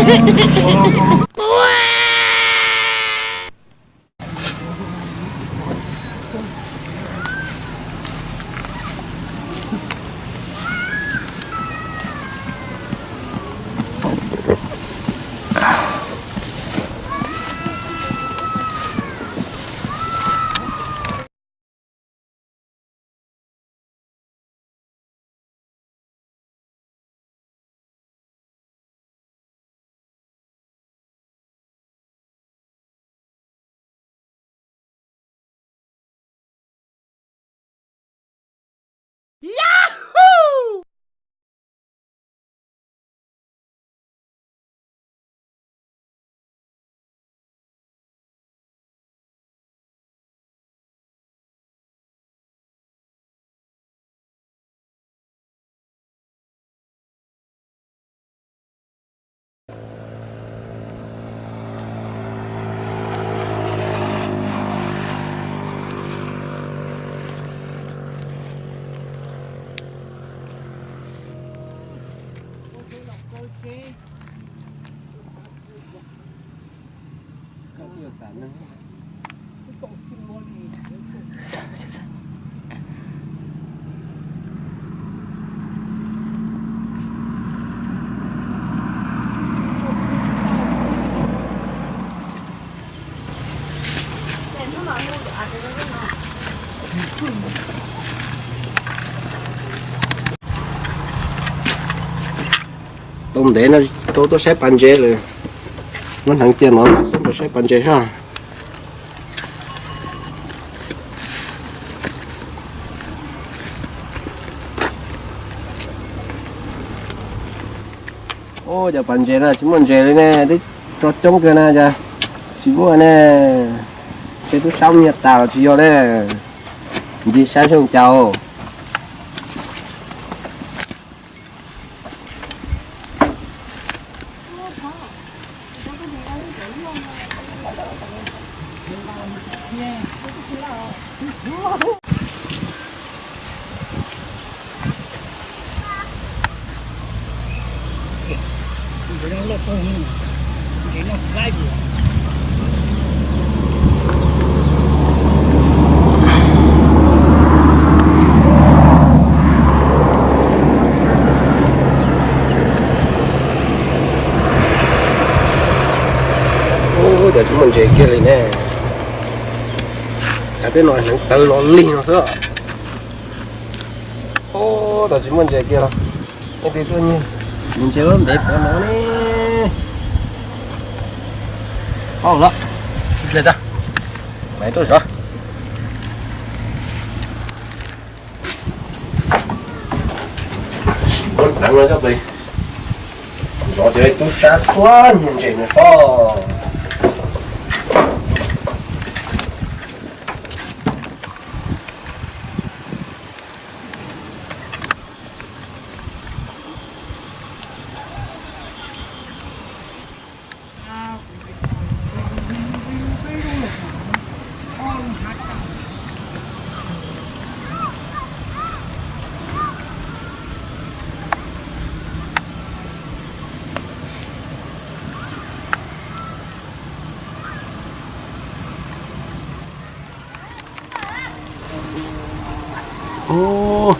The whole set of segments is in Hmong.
Tau ntev no tau tuaj saib pas ntses lawm. Muab hneev cia no mas xub nrau saib pas ntses soj. Ub, cov pas ntses no tsis muaj ntses li ne, twb tso coob kawg na, cas tsis muaj ne. Ces tub sab nyiag tas los tsis yog ne. Ntsis saib xyoo cas. Ub, cas tsis muaj ntses kiag li ne. Cas tej no hneev tawv los lig no xwb. Ub, cas tsis muaj ntses kiag los. Leej twg tuaj nyiag ntses lub ntev pov no ne. Paub lawm, ib pliag tag, mam tuaj zov. Muab hneev no coj pem zov cov tub sab tuaj nyiag ntses no soj. Ub,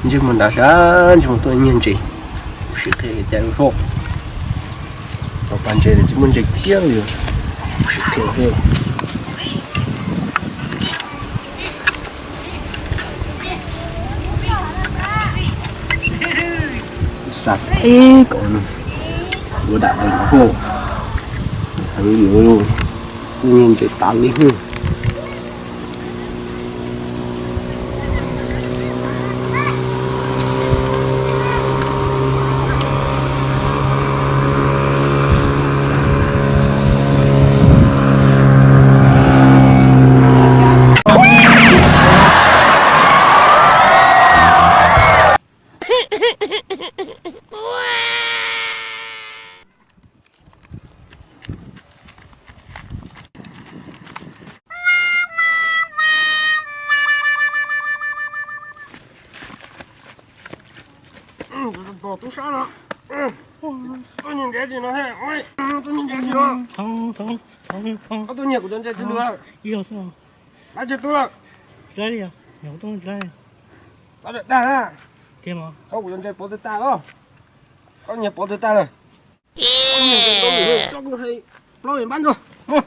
ntsej muag nrad sab ntsej muag tuaj nyiag ntses. Kuv sim qhia cai lub hauj, tau pas ntses tsis muaj ntses kiag li. Kuv sim qhia thiab. Xa teb kom yuav dam li hauj, heev yuav tuaj nyiag ntses tas li hauj. Tub sab no. Tuaj nyiag ntses tim no, tuaj nyiag ntses tim no. Thov, thov, thov, thov. Koj tuaj nyiag kuv cov ntses tim no. Ib zaug xwb. Dab tsi tuaj? Tsis tau li, nyiag kuv tuaj tsis tau li. Txhob dag na. Tiag mas. Koj kuv cov ntses pov twg tag los? Koj nyiag pov twg tag lawm? Koj nyiag ntses tau lwm, coj kuv hais plaub yim npab ntsuag. Mus.